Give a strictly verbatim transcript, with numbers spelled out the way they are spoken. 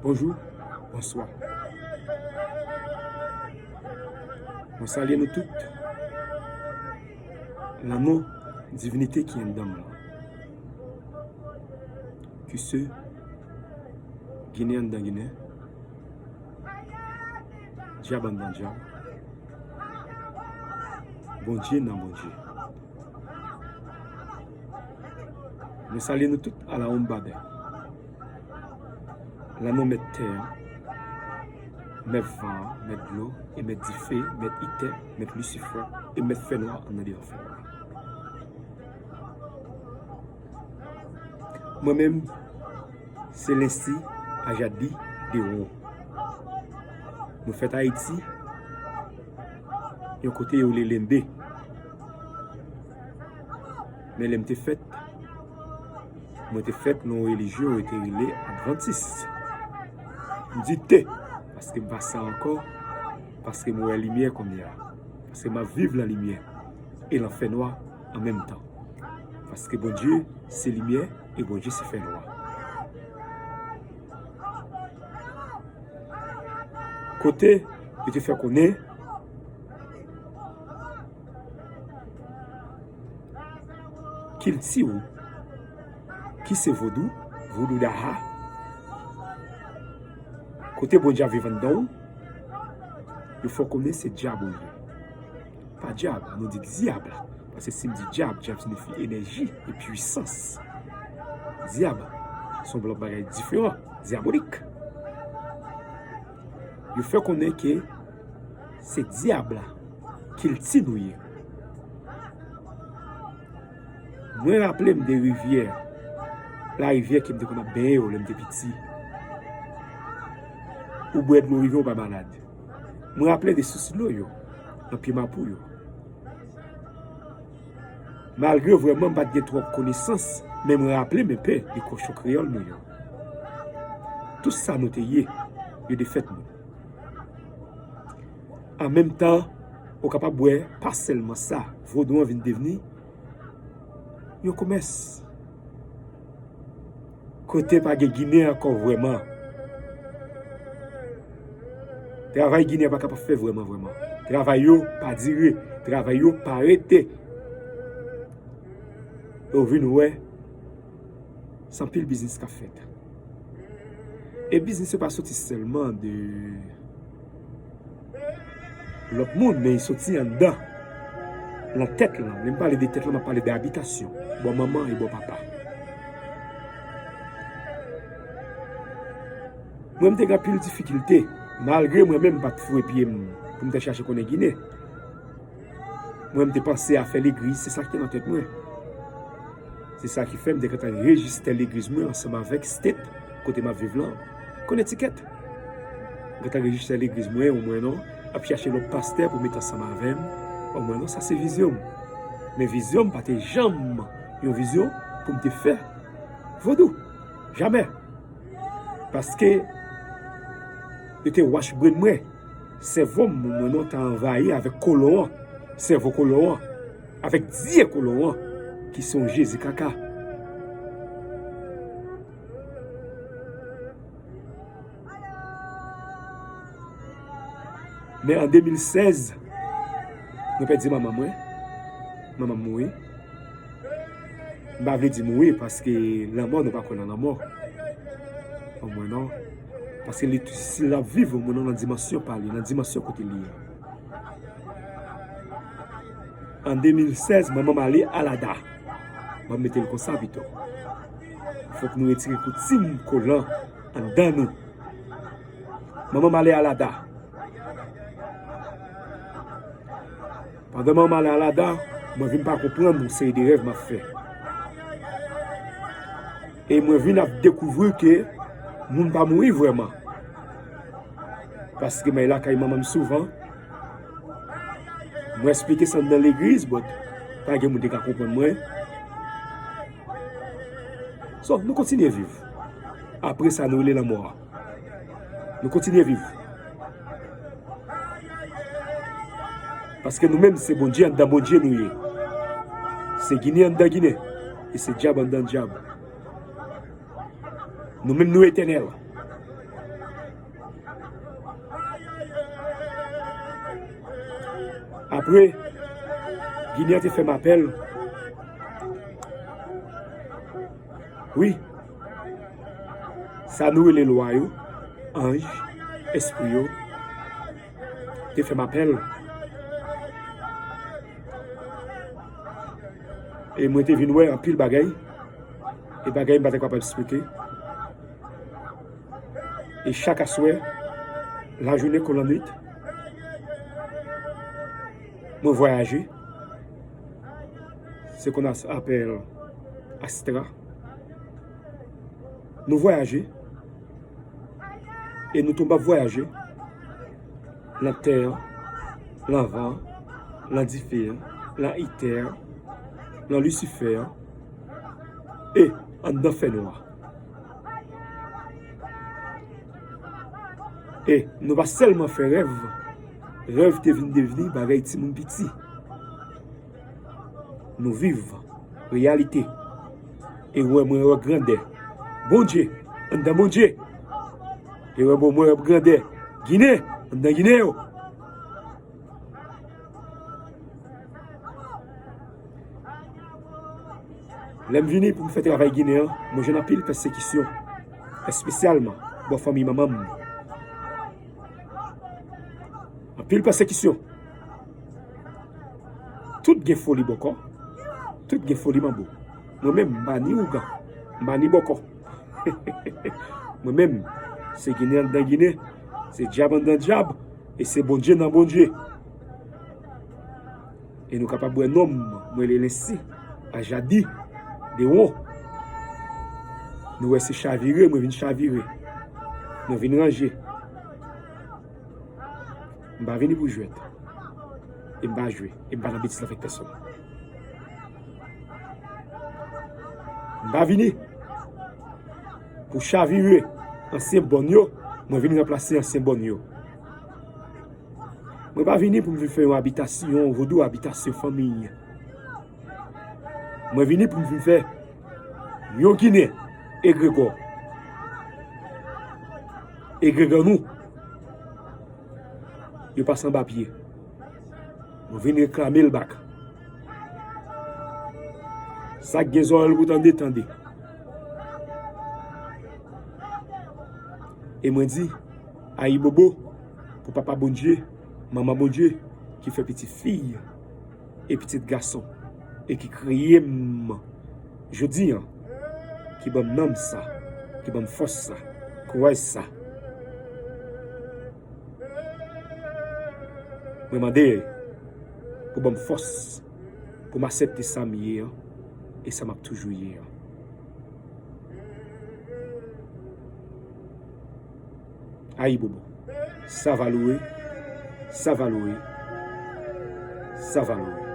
Bonjou, bonswa. Mwen salye nou tout. Nan non divinite ki anndan m lan. Ki se Ginen anndan Ginen. Dyab anndan dyab. Bondye nan Bondye. Mwen salye nou tout alawonnbadè. Nan non Mèt tè a, Mèt van an, Mèt dlo, e Mèt dife, Mèt itè, Mèt Lisifè, e Mèt fènwa anndan devan fènwa. Mwen menm, se Lensi Ajadi Dewon. Mwen fèt Ayiti, yon kote yo rele Lende. Men lè m te fèt, mwen te fèt nan yon relijyon yo te rele Advantis. M di te, paske m pa sa ankò, paske m wè limyè kounye a, paske m ap viv lan limyè e lan fènwa an menm tan. Paske Bondye se limyè e Bondye se fènwa. Kote yo te fè konnen kilti w, ki se vodou, vodou daha, kote Bondye ap viv anndan w, yo fè w konnen se dyab ou ye. Pa dyab, nou di dyab. Paske si m di dyab, dyab siyifi enèji e pwisans. Dyab, se yon lòt bagay diferan, dyabolik. Yo fè konnen ke se dyab la, kilti nou ye. Mwen raple m de rivyè, larivyè ke m te konn ap benyen yo lè m te piti. Ou bwè dlo rivyè, ou pa malad. Mwen raple de sous dlo yo, nan pye mapou yo. Malgre vrèman m pa t gen twòp konesans, men mwen raple m enpe de kòchon kreyòl nou yo. Tout sa nou te ye, yo defèt nou. An menm tan, ou kapab wè pa sèlman sa, vodou an vin devni yon komès. Kote pa gen Ginen ankò vrèman. Travay Ginen pa kapab fè vrèman, vrèman. Travay yo pa dire, travay yo pa rete. Ou vin wè, se anpil biznis k ap fèt. E biznis yo pa soti sèlman de lòt moun, men li soti anndan, nan tèt lan. Lè m pale de tèt lan, m ap pale de abitasyon, bò manman e bò papa. Mwen, m te gen anpil difikilte, malgre mwen menm m pa t foure pye m pou m te chache konnen Ginen. Mwen, m te panse afè legliz, se sa ki te nan tèt mwen. Se sa ki fè m te gentan rejiste legliz mwen ansanm avèk state kote m ap viv lan, Connecticut. M gentan rejiste legliz mwen, omwen non, ap chache lòt pastè pou met ansanm avè m, omwen non, sa se vizyon m. Men vizyon m pa te janm yon vizyon pou m te fè vodou. Jamè. Paske yo te wash brain mwen. Sèvo m, mwen non, te anvayi avèk kolon an, sèvo kolon an, avèk dye kolon an, ki se yon Jezi kaka. Men an de mil sèz, mwen pèdi manman mwen. Manman m mouri. M pa vle di mouri, paske lanmò, nou pa kwè nan lanmò. Omwen non. Paske li, si l ap viv, omwen non, nan dimansyon pa li, nan dimansyon kote li ye. An de mil sèz, manman m ale Alada. Ban m mete l konsa pito. Fòk nou retire koutim kolan anndan nou. Manman m ale Alada. Pandan manman m ale Alada, mwen vin pa konprann yon seri de rèv m ap fè. E mwen vin ap dekouvri ke moun pa mouri vrèman. Paske mwen lakay manman m souvan. Mwen eksplike sa anndan legliz, but pa gen moun ki ka konprann mwen. So, nou kontinye viv. Apre sa, nou rele lanmò a. Nou kontinye viv. Paske nou menm, se Bondye anndan Bondye nou ye. Se Ginen anndan Ginen. E se dyab anndan dyab. Nou menm, nou etènèl. Apre, Ginen an te fè m apèl. Wi. Sa nou rele lwa yo, anj, espri yo, te fè m apèl. E mwen te vin wè anpil bagay. E bagay m pa te kapab eksplike. E chak aswè, lajounen kon lannwit, mwen vwayaje. Se konn ap-, apèl Astra. Nou vwayaje. E nou tonbe ap vwayaje. Lan tè an, lan van an, lan dife an, lan etè an, lan Lisifè an, e anndan fènwa. E nou pa sèlman fè rèv, rèv te vin devni bagay timoun piti. Nou viv reyalite. E wè mwen wè grandè Bondye anndan Bondye. E wè bon mwen wè grandè Ginen anndan Ginen yo. Lè m vini pou m fè travay Ginen an, mwen jwenn anpil pèsekisyon, espesyalman bò fanmi manman m. Anpil pèsekisyon. Tout gen foli bòkò, tout gen foli manbo. Mwen menm, m pa ni ougan, m pa ni bòkò. Mwen menm, se Ginen anndan Ginen, se dyab anndan dyab, e se Bondye nan Bondye. E nou kapab wè nonm, mwen rele Lensi, Ajadi, Dewon. Nou wè se chavire, mwen vin chavire. Mwen vin ranje. M pa vini pou jwèt. E m pa jwe. E m pa nan betiz avèk pèsonn. M pa vini pou chavire ansyen bòn yo, mwen vin ranplase ansyen bòn yo. Mwen pa vini pou m vin fè yon abitasyon, yon vodou abitasyon fanmi. Mwen vini pou m vin fè yon Ginen egregò. Egregò nou. Yo pase anba pye. Mwen vin reklame l back. Sa k gen zòrèy pou tande, tande. E mwen di, ayibobo pou Papa Bondye, Manman Bondye, ki fè pitit fi e pitit gason, e ki kreye m jodi an, ki ban m nanm sa, ki ban m fòs sa, kouraj sa. Mwen mande pou ban m fòs pou m aksepte sa m ye an e sa m ap toujou ye an. Ayibobo. Savalwe, savalwe, savalwe.